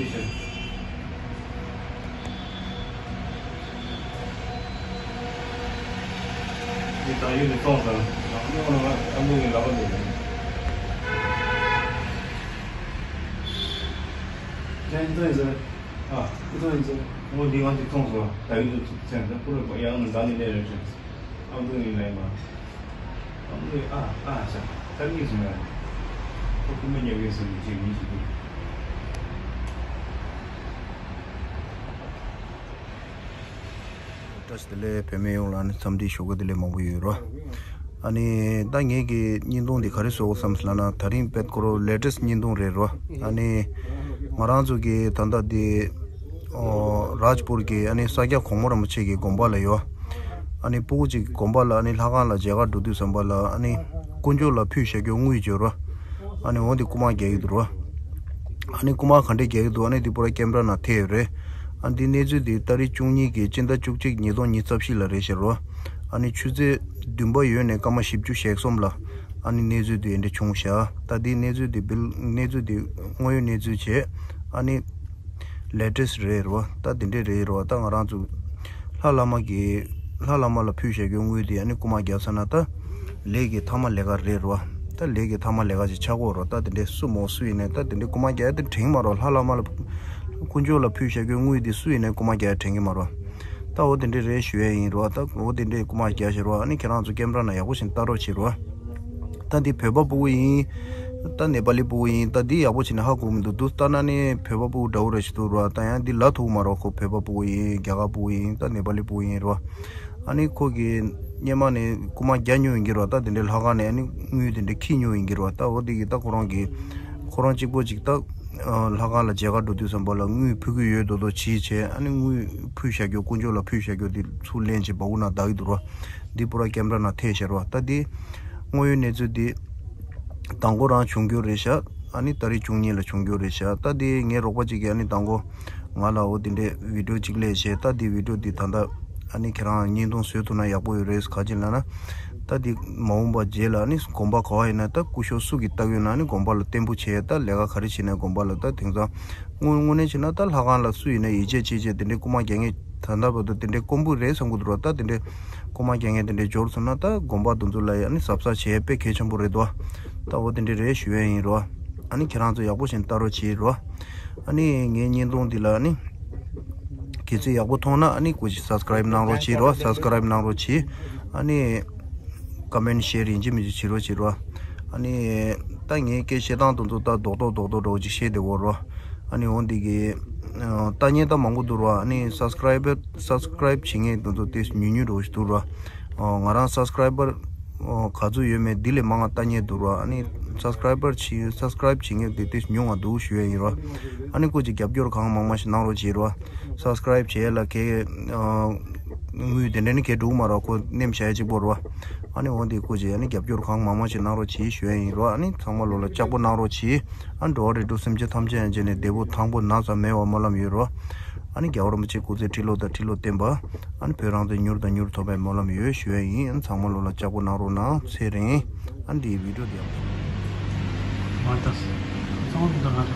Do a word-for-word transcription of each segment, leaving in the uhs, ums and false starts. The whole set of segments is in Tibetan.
ངས་ད་ཡོད་ནས་གཏོང་དང་། ཨ་མོ་ལ་ཨ་མོ་ཡིན་ལབ་པ་འདུག་ཅན་ཏོན་ཟེར། ཨ་ཁུ་ཏོན་ཟེར། ངོ་འདི་ང་ཅིག་གཏོང་སོང་། ད་ཡོད་ནས་ཚུགས་ཚན་ད་ཁུ་རོ་ཡང་ནས་འདང་ནས་ལས་རེད་ཅན། ཨ་མོ་ཡིན་ལབ་ཡིན་པ། ཨ་མོ་ཡིན། ཨ་ཨ་ཤ་ད་གཉིས་སོང་ཡ། ཁོ་ཁུ་མ་ཉལ་གི་སོང་ནས་ཅིག་ཉིན་ཞིག་འདུག་བཀྲ་ཤིས་བདེ་ལེགས། བོད་མི་ཡོངས་ལ་ནི་འཚམས་འདྲི་ཞུ་གི་བདེ་ལེགས་མང་པོ་ཡོད་རོ། ཨ་ནི་ད་ངེད་ཀྱི་བརྙན་ཐུང་འདི་ག་རེ་བཟོ་དགོས་བསམ་ཟེར་ལབ་ན། ད་རིང་དཔེ་ཁོ་རང་ལེ་ཊེ་སི་བརྙན་ཐུང་རེད་རོ། ཨ་ནི་ང་རང་ཚོ་གི་ད་ལྟ་འདི་ཨོ་རཱཇ་པུར་གྱི་ཨ་ནི་ས་སྐྱ་གོང་མ་རིན་པོ་ཆེ་གི་དགོན་པ་ལ་ཡོད། ཨ་ནི་སྤུ་གུ་གཅིག་དགོན་པ་ལ་ཨ་ནི་ལྷ་ཁང་ལ་མཇལ་ཁ་འགྲོ་དུས་ཙམ་པ་ལ་ཨ་ནི་དཀོན་མཆོག་ལ་ཕུལ་བཞག་རྒྱུ་དངུལ་ཡོད་རོ། ཨ་ནི་འོ་འདི་རྐུ་མ་རྒྱག་གི་འདུག་རོ། ཨ་ནི་རྐུ་མ་ག་འདྲས་རྒྱག་གི་འདུག་ཨ་ནི་འདི་པུ་ར་ཀེམ་ར་ནང་ཐེབས་ཡོད་རེད། ཨ་འདི་གནས་ཚུལ་འདི་ཏ་རིག་བཅུ་གཉིས་ཀྱི་སྤྱི་ཟླ་བཅུ་གཅིག་ཉིས་སྟོང་ཉི་ཤུ་རྩ་བཞི་ལ་རེད་ཤག་རོ། ཨ་ནི་ཆུ་ཚོད་བདུན་པ་ཡོལ་ནས་སྐར་མ་བཞི་བཅུ་ཞེ་གསུམ་ལ་ཨ་ནི་གནས་ཚུལ་འདི་འདི་འདྲས་བྱུང་ཤག་ད་འདི་གནས་ཚུལ་འདི་བིལ་གནས་ཚུལ་འདི་དངོས་ཡོད་གནས་ཚུལ་བྱས། ཨ་ནི་ལེ་ཊེ་སི་རེད་རོ། ད་འདི་འདྲས་རེད་རོ། ད་ང་རང་ཚོ་ལྷ་བླ་མ་གི་ལྷ་བླ་མ་ལ་ཕུལ་བཞག་རྒྱུ་དངུལ་དེ་ཨ་ནི་རྐུ་མ་རྒྱག་ས་ན་ད་ལས་ཀྱི་མཐའ་མ་ལས་ཀ་རེད་རོ། ད་ལས་ཀྱི་མཐའ་མ་ལས་ཀ་ཅིག་ཆགས་ཀྱི་ཡོད་རོ། ད་དེ་འདྲས་སུ་མོ་སུ་ཡིན་ནའི་ད་དེ་འདྲས་རྐུ་མ་རྒྱག་ཡ་དེ་དྲན་གྱི་མ་རོ། ལྷ་བླ་མ་ལ་དཀོན་མཆོག་ལ་ཕུལ་བཞག་རྒྱུ་དངུལ་དེ་སུ་ཡིན་ནའི་རྐུ་མ་རྒྱག་ཡ་དྲན་གྱི་མ་རོ། ད་འོ་དེ་འདྲས་རེད་ཞུ་ཡ་ཡིན་རོ། ད་འོ་དེ་འདྲས་རྐུ་མ་རྒྱག་བཞག་རོ། ཨ་ནི་ཁྱེད་རང་ཚོ་ཀེམ་ར་ནང་ཡག་པོ་བྱས་ནས་ལྟ་རོགས་བྱེད་རོ། ད་འདི་བོད་པ་སྤུ་གུ་ཡིན། ད་ནེ་པ་ལི་སྤུ་གུ་ཡིན། ད་འདི་ཡག་པོ་བྱས་ནས་ཧ་གོ་མི་འདུག་འདུག་ལྟ་ན་ནི་བོད་པ་སྤུ་གུ་འདྲ་བོ་རེ་ཞིག་འདུག་རོ། ད་ཡང་འདི་ལབ་ཐུབ་མ་རོ། ཁོ་བོད་པ་སྤུ་གུ་ཡིན། རྒྱ་གར་སྤུ་གུ་ཡིན། ད་ནེ་པ་ལི་སྤུ་གུ་ཡིན་རོ། ཨ་ནི་ཁོ་གིས་སྔོན་མ་ནས་རྐུ་མ་རྒྱག་མྱོང་ཡིན་གྱི་རོ། ད་དེ་འདྲའི་ལྷ་ཁང་ནས་ཨ་ནི་དངུལ་དེ་འདྲ་ཁྱེར་མྱོང་ཡིན་གྱི་རོ། ད་འོ་དེ་གིས་ད་ཁོ་རང་གིས་ཁོ་རང་གཅིག་པོ་གཅིག་ད་ལྷ་ཁང་ལ་མཇལ་ཁ་འགྲོ་དུས་ཙམ་པ་ལ་དངུལ་ཕུལ་གྱི་ཡོད་མདོག་མདོག་བྱས་བྱས། ཨ་ནི་དངུལ་ཕུལ་བཞག་རྒྱུ་དཀོན་མཆོག་ལ་ཕུལ་བཞག་རྒྱུ་དེ་ཚུར་ལེན་བྱས་སྦ་ཁུག་ནང་བརྡབས་ཀྱི་འདུག་རོ། འདི་པུ་ར་ཀེམ་ར་ནང་ཐེབས་བཞག་རོ། ད་འདི་དངོས་ཡོད་གནས་ཚུལ་འདི། དང་པོ་རང་བྱུང་རྒྱུ་རེད་ཤག་ཨ་ནི་ཏ་རིག་བཅུ་གཉིས་ལ་བྱུང་རྒྱུ་རེད་ཤག་ད་དེ་ངའི་རོགས་པ་གཅིག་གིས་ཨ་ནི་དང་པོ་ང་ལ་འོ་དེ་འདྲའི་བི་ཌིའོ་གཅིག་སླེབས་བྱས། ད་དེ་བི་ཌིའོ་འདི་ད་ལྟ་ཨ་ནི་ཁྱེད་རང་བརྙན་ཐུང་བཟོ་ཐུབ་ན་ཡག་པོ་ཡོད་རེད། ག་ཅི་ལབ་ན། ད་དེ་མ་འོངས་པ་རྗེས་ལ་ཨ་ནི་དགོན་པ་ག་བ་ཡིན་ན་ད་སྐུ་ཞབས་སུ་གིས་ལྟ་གི་ཡོད་ན་ཨ་ནི་དགོན་པ་ལ་བརྟན་པོ་བྱས། ད་ལས་ཀ་ག་རེ་བྱེད་ན་དགོན་པ་ལ་ད་དེང་སང་དངོས་དངོས་གནས་བྱས་ན་ད་ལྷ་ཁང་ལ་སུ་ཡིན་ན་ཡིད་ཆེས་བྱེད་བྱེད་དེ་འདྲའི་རྐུ་མ་རྒྱག་མཁན་ད་ལྟ་བར་དུ་དེ་འདྲའི་དཀོན་པོ་རེད་བསམ་གི་འདུག་ར། ད་དེ་འདྲའི་རྐུ་མ་རྒྱག་མཁན་དེ་འདྲའི་འབྱོར་སོང་ན་ད་དགོན་པ་དེ་ཚོ་ལ་ཡང་ནི་གཟབ་གཟབ་བྱེད་དཔེ་གལ་ཆེན་པོ་རེད་དོ། ད་འོ་དེ་འདྲའི་རེད་ཞུ་ཡས་ཡིན་རོ། ཨ་ནི་ཁྱེད་རང་ཚོ་ཡག་པོ་བྱས་ནས་ལྟ་རོགས་བྱེད་རོ། ཨ་ནི་ངའི་བརྙན་ཐུང་འདི་ལ་ཨ་ནི་གལ་སྲིད་ཡག་པོ་མཐོང་ན་ཨ་ནི་སྐུ་མཁྱེན་སབ་སི་ཀ་རབ་གནང་རོགས་བྱེད་རོ། སབ་སི་ཀ་རབ་གནང་རོགས་བྱེད། ཨ་ནི་ཀ་མེན་ཤེར་ཡིན་གཅིག་མིན་གཅིག་བྱེད་རོགས་བྱེད་རོ། ཨ་ནི་ད་ངའི་སྐད་བཤད་སྟངས་དེ་ཚོ་ད་རྡོག་རྡོག་རྡོག་རྡོག་འདྲ་བོ་ཅིག་བཤད་བསྡད་ཡོད་རོ། ཨ་ནི་འོ་འདི་གི་ཨ་ལྟ་མཁན་ད་མང་པོ་འདུག་རོ། ཨ་ནི་སབ་སི་ཀ་རབ་སབ་སི་ཀ་རབ་བྱེད་མཁན་དེ་ཚོ་ཏོག་ཙམ་ཉུང་ཉུང་འདྲ་བོ་ཞིག་འདུག་རོ། ཨ་ང་རང་སབ་སི་ཀ་རབ་པར་ཨ་ག་ཚོད་ཡོད་མེད་འདི་ལས་མང་ང་ལྟ་མཁན་འདུག་རོ། ཨ་ནི་སབ་སི་ཀ་རབ་པར་བྱེད་སབ་སི་ཀ་རབ་བྱེད་མཁན་དེ་ཏོག་ཙམ་ཉུང་ང་འདུག་ཞུ་ཡས་ཡིན་རོ། ཨ་ནི་སྐུ་མཁྱེན་རྒྱབ་སྐྱོར་གང་མང་མང་ཞིག་གནང་རོགས་བྱེད་རོ། སབ་སི་ཀ་རབ་བྱེད་ཡས་ལ་གས་ཨ་དངུལ་དེ་འདྲ་ནི་གས་འགྲོ་གི་མ་རོ། ཁོ་ནེམ་བྱ་ཡས་གཅིག་པོ་རོ། ཨ་ནི་འོ་འདི་སྐུ་མཁྱེན་ཨ་ནི་རྒྱབ་སྐྱོར་གང་མང་མང་ཞིག་གནང་རོགས་བྱེད་ཞུ་ཡས་ཡིན་རོ། ཨ་ནི་ཚང་མ་ལོ་ལ་ལྕགས་པོ་གནང་རོགས་བྱེད། ཨ་འགྲོ་བ་རིགས་དྲུག་སེམས་ཅན་ཐམས་ཅད་ཡན་ཆད་ནས་བདེ་པོ་ཐང་པོ་ན་ཚ་མེད་པ་སྨོན་ལམ་ཡོད་རོ། ཨ་ནི་རྒྱལ་བ་རིན་པོ་ཆེ་སྐུ་ཚེ་ཁྲི་ལོ་དང་ཁྲི་ལོ་བརྟན་པ། ཨ་ནི་བོད་རང་བཙན་མྱུར་དང་མྱུར་ཐོབ་པའི་སྨོན་ལམ་ཡོད་ཞུ་ཡས་ཡིན། ཨ་ནི་ཚང་མ་ལོ་ལ་ལྕགས་པོ་གནང་རོགས་གནང་། ཚེ་རིང་། ཨ་ནི་འདིའི་བི་ཌིའོ་འདི་ཡང་། མ་ལྟ་སོང་། གཙང་མ་མི་འདུག་ང་ཚོ།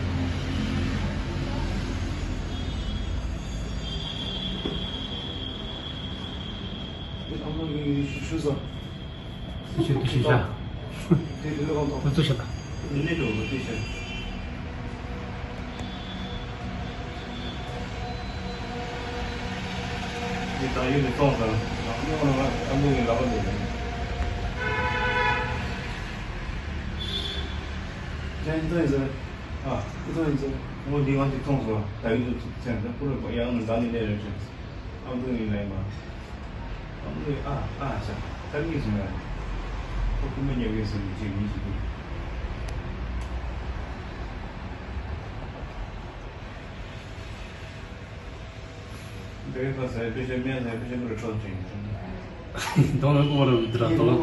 འདི་ཨ་མ་གི་ཞུ་ས། ཏུ་ཤ་ཏུ་ཤ་ཤ། ཏུ་ཏུ་ཤ་ད། ཨ་མདོ་ཡིན་ཟེར། ཨ་ཁུ་ཚང་ཡིན་ཟེར། ངོ་འདི་ང་ཅིག་མཐོང་སོང་། ད་ཡིན་དུ་ཚུགས་ཚན་ད་ཁུ་རེ་པ་ཡང་ནི་ཟ་ནི་ལས་རེད་ཟེར། ཨ་མདོ་ཡིན་ལ་ཡིན་པ། ཨ་མདོ་ཡིན། ཨ་ཨ་ཤ་ད་གཉིས་སོང་ཡ། ཁོ་ཁུ་མ་ཉལ་གི་སོང་ནི་ཅིག་མི་ཞིག་འདུག་འདི་ཁ་ཟས་པེ་ཤ་སྨན་ཟས་པེ་ཤ་མི་རེ་ཁྲོད་ཅིང་། དང་ལ་ཀོ་ར་བི་དྲ་དང་།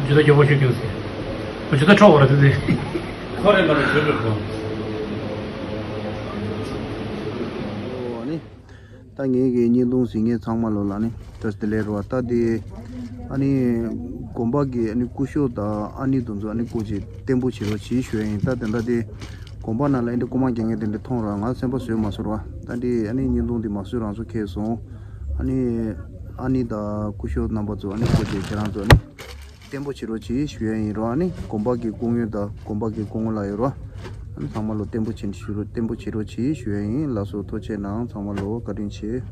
ཇུ་ད་གྱོ་བོ་ཤུ་གྱོ་སི། ཇུ་ད་ཁྲོ་བ་ར་དེ་དེ། ཁོ་རེ་མ་རེ་ཇུ་ད་ཁོ། ཨོ་ནི། ད་ངེད་ཀྱི་བརྙན་ཐུང་གཟིགས་མཁན་ཚང་མ་ལོ་ལ་ནི་བཀྲ་ཤིས་བདེ་ལེགས་རོ། ད་དེ་ཨ་ནི་ དགོན་པ་གི་ཨ་ནི་སྐུ་ཞབས་དང་ཨ་ནི་དེ་ཚོ་ཨ་ནི་སྐུ་མཁྱེན་བརྟན་པོ་བྱེད་རོགས་གྱིས་ཞུ་ཡ་ཡིན། ད་དེ་འདྲ་དེ་དགོན་པ་ནང་ལ་ཨ་འདྲ་རྐུ་མ་རྒྱག་མཁན་དེ་འདྲ་མཐོང་ར་ང་སེམས་པ་བཟོད་མ་སོང་ར། ད་འདི་ཨ་ནི་བརྙན་ཐུང་འདི་མ་བཟོས་རང་ཚོ་ཁེལ་སོང་། ཨ་ནི་ཨ་ནི་དང་སྐུ་ཞབས་རྣམ་པ་ཚོ་ཨ་ནི་སྐུ་མཁྱེན་ཁྱེད་རང་ཚོ་ཨ་ནི་བརྟན་པོ་བྱེད་རོགས་གྱིས་ཞུ་ཡ་ཡིན་རོ། ཨ་ནི་དགོན་པ་གི་སྐུ་ངོ་དང་དགོན་པ་གི་སྐུ་ངོ་ལགས་ཡོད་རོ། ཨ་ནི་ཚང་མ་ལོ་བརྟན་པོ་བྱེད་ཞུ་རོགས་བརྟན་པོ་བྱེད་རོགས་གྱིས་ཞུ་ཡ་ཡིན། ལགས་སོ་ཐུགས་རྗེ་གནང་ཚང་མ་ལོ་བཀའ་དྲིན་ཆེ།